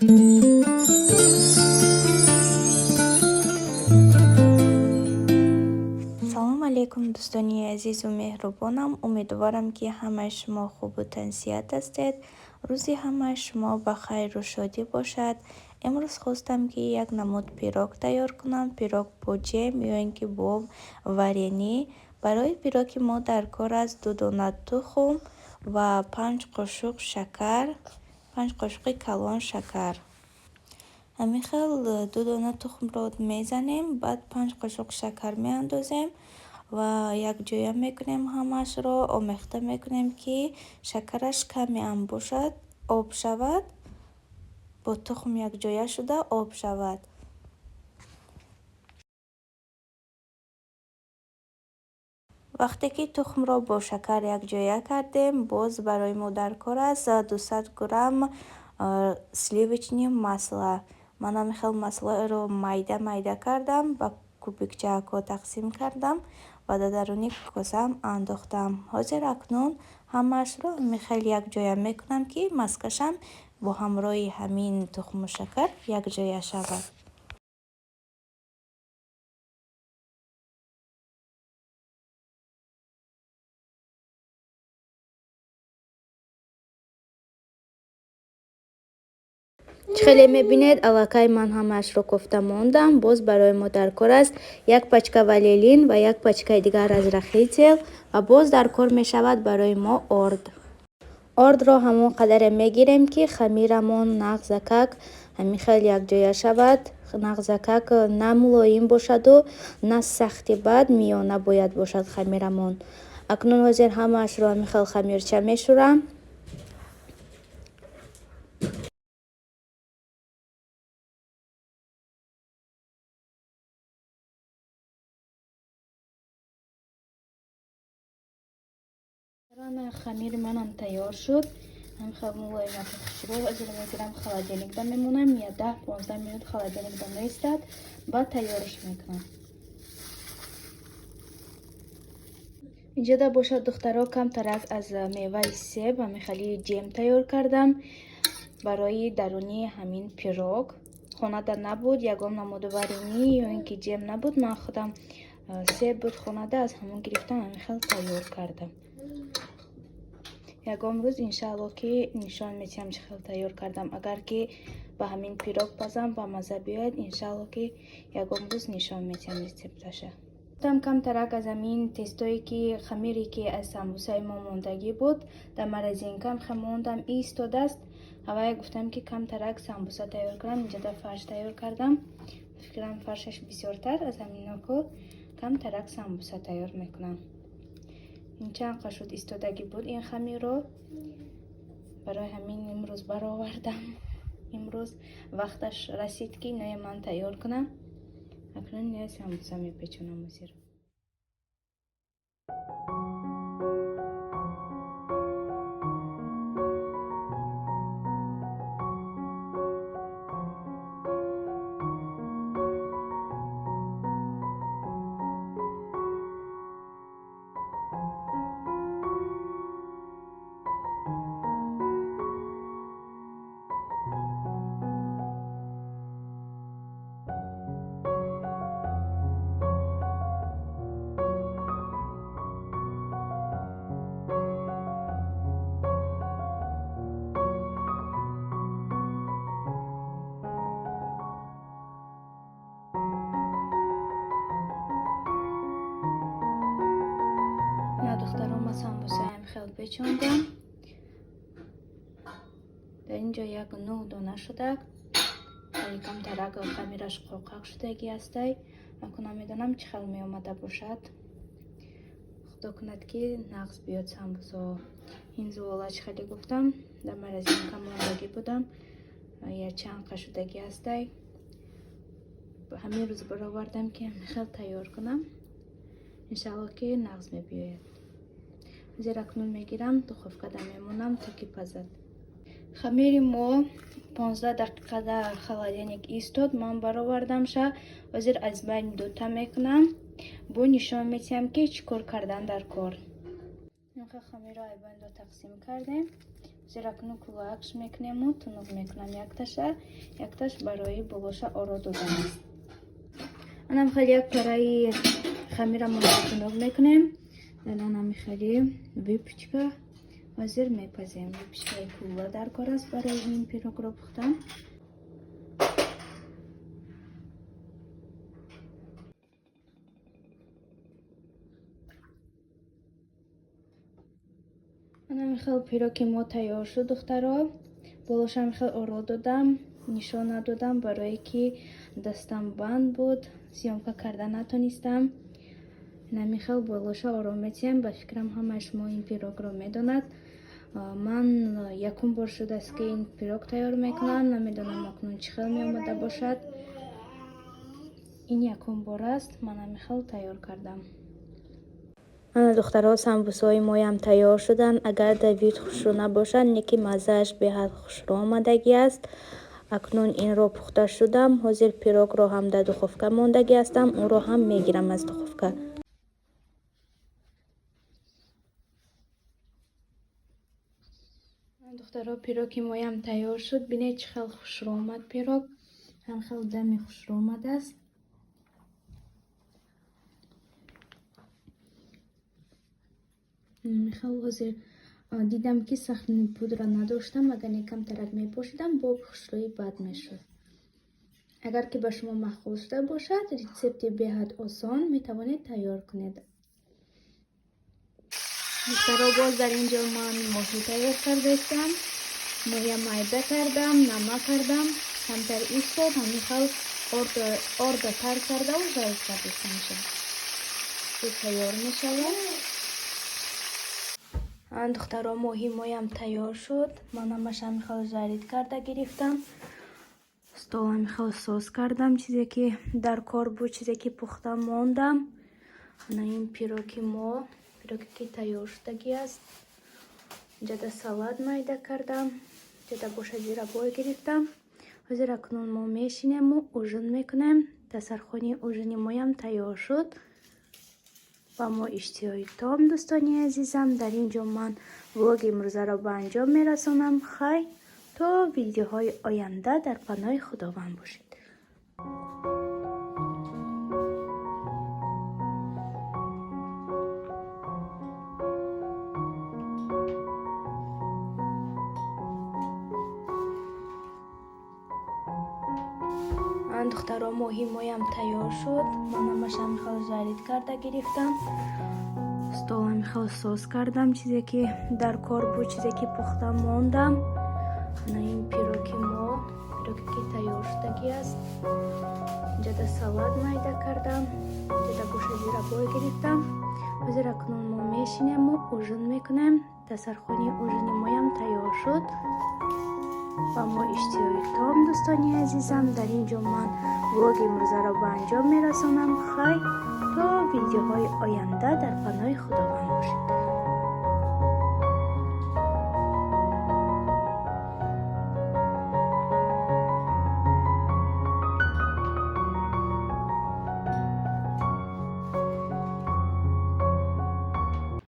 Салом алейкум, дӯстони азизу меҳрубонам. Умедворам, ки ҳамаи шумо хубу тансиҳат ҳастед. Рӯзи ҳамаи шумо ба хайру шодӣ бошад. Имрӯз хостам, ки як намуд пирог тайёр кунам. Пирог бо ҷем ё ин ки бо варенье. Барои пироги мо дар кор аст ду дона тухм ва 5 қошуқ шакар, 5 қошуқи калон шакар. Ҳамин хел ду дона тухмро мезанем, баъд 5 қошуқ шакар меандозем ва якҷоя мекунем, ҳамаашро омехта мекунем, ки шакараш камеам бошад, об шавад, бо тухм якҷоя шуда об шавад. Вақте ки тухмро бо шакар якҷоя кардем, боз барои мо дар кор аст 200 грамм сливочный масло. Ман ҳамин хел маслоро майда майда кардам, ба кубикчаҳо тақсим кардам ва дар даруни косаам андохтам. Ҳозир акнун ҳамаашро ҳамин хел якҷоя мекунам, ки маскашам бо ҳамроҳи ҳамин тухму шакар якҷоя шавад. Чӣ хеле мебинед, аллакай ман ҳамаашро кофта мондам. Боз барои мо дар кор аст як пачка ванилин ва як пачкаи дигар разрыхлитель ва боз дар кор мешавад барои мо орд. Ордро ҳамон қадаре мегирем, ки хамирамон нағзакак ҳамин хел якҷоя шавад. Нағзакак на мулоим бошаду на сахти бад, миёна бояд бошад хамирамон. Акнун ҳозир ҳамаашро ҳамин хел хамирча мешӯрам. Хамири манам тайёр шуд, ҳамин хел мулоимаки хушрӯ. Азиро мегирам, холодильникда мемонам, я 10-15 минут холодильникда меистад, баъд тайёраш мекунам. Инҷода бошад, духтаро, камтарак аз меваи себ ҳамин хели ҷем тайёр кардам барои даруни ҳамин пирог. Хонада набуд ягон намуду варенье ё ин ки ҷем набуд. Ман худам себ буд хонада, аз ҳамон гирифтам, ҳамин хел тайёр кардам. Ягон рӯз, иншаалло, ки нишон метиҳам, чӣ хел тайёр кардам. Агар ки ба ҳамин пирог пазам, ба мазза биёяд, иншаалло, ки ягон рӯз нишон метиҳам рецепташа. Гуфтам, камтарак аз ҳамин тестое ки хамире ки аз самбусаи мо мондагӣ буд, дар морозилкам хел мондам, истодааст. Ҳавая гуфтам, ки камтарак самбуса тайёр кунам. Инҷода фарш тайёр кардам. Фикрам, фаршаш бисёртар аз ҳаминоко камтарак самбуса тайёр мекунам. Ин чанд қа шуд, истодагӣ буд ин хамирро, барои ҳамин имрӯз баровардам. Имрӯз вақташ расид, ки иное ман тайёр кунам. Акнун иное самбуса мепечонам озир. Духтаро, ма самбусаям хел печондам. Дар ин ҷо як нӯҳ дона шудак. Хеле камтарак хамираш қоқақ шудагӣ ҳастай. Акун намедонам, чӣ хел меомада бошад. Худо кунад, ки нағз биёд самбусо. Ин зувола, чӣ хеле гуфтам, дар морозилка мондагӣ будам, я чанд қа шудагӣ ҳастай. Ҳамин рӯз баровардам, ки ҳамин хел тайёр кунам. Иншаалло, ки нағз мебиёяд. Зер акнун мегирам, духовкада мемонам, то ки пазад. Хамири мо 15 дақиқа дар холодильник истод. Ман баровардамша. Ҳозир аз байн дута мекунам, бо нишон метиҳам, ки чӣ кор кардан дар кор. Инха хамирро айбайн ду тақсим кардем. Зиракну кулакш мекунему, тунук мекунам якташа, якташ барои болоша оро додан аст. Анам хеле як параи хамирамонро тунук мекунем. Дар хеле выпечка ҳозир мепазем. Выпечкаи кулла дар кор аст барои ин пирогро пухтан. Анами хел пироги мо тайёр шуд, духтаро. Болошам хел оро додам, нишон надодам, барое ки дастам банд буд, съёмка карда натонистам. Анами хел болоша оро метиҳем. Ба фикрам ҳамаи шумо ин пирогро медонад. Ман якум бор шудааст, ки ин пирог тайёр мекунам. Намедонам, акнун чӣ хел меомада бошад. Ин якум бор аст, ман ҳами хел тайёр кардам. Ана, духтаро, самбусҳои моям тайёр шуданд. Агар дар вид хушрӯ набошад, не ки маззааш беҳад хушрӯ омадагӣ аст. Акнун инро пухта шудам. Ҳозир пирогро ҳам дар духовка мондагӣ ҳастам, онро ҳам мегирам аз духовка. Духтаро, пироги моям тайёр шуд. Бинед, чӣ хел хушрӯ омад пирог. Ҳам хел дами хушрӯ омадааст. Михел ҳозир дидам, ки сахарный пудра надоштам. Агар не камтарак мепошидам, бо хушрӯи бад мешуд. Агар ки ба шумо маъқул шуда бошад, рецепти беҳад осон, метавонед тайёр кунед. Духтаро, боз дар ин ҷо ман моҳӣ тайёр кардаистам. Моҳия майда кардам, намак кардам, камтар истод, ҳамин хел орда тар кардаву жарить кардастамша. Тайёр мешавад. Духтаро, моҳи моям тайёр шуд. Ман ҳамаш ҳамин хел жарить карда гирифтам. Стол ҳамин хел соз кардам, чизе ки дар кор буд, чизе ки пухта мондам. Ана ин пироги мо, пироге ки тайёр шудагӣ аст. Инҷода салат майда кардам, инҷода боша зирабой гирифтам. Ҳозир акнун мо мешинему ужин мекунем. Дастархони ужини моям тайёр шуд. Ва мо иштиҳои том, дӯстони азизам. Дар ин ҷо ман влоги имрӯзаро ба анҷом мерасонам. Хайр, то видеоҳои оянда дар паноҳи Худованд бошед. Духтаро, моҳи моям тайёр шуд. Ман ҳамаш ҳамин хел жарить карда гирифтам. Стол ҳамин хел соз кардам, чизе ки дар кор буд, чизе ки пухта мондам. Ана ин пироги мо, пироге ки тайёр шудагӣ аст. Инҷода салат майда кардам, инҷода боша зирабой гирифтам. Ҳозир акнун мо мешинему ужин мекунем. Дастархони ужини моям тайёр шуд. Ва мо иштиҳои том, дӯстони азизам. Дар ин ҷо ман влоги имрӯзаро ба анҷом мерасонам. Хайр, то видеоҳои оянда дар паноҳи Худованд бошед.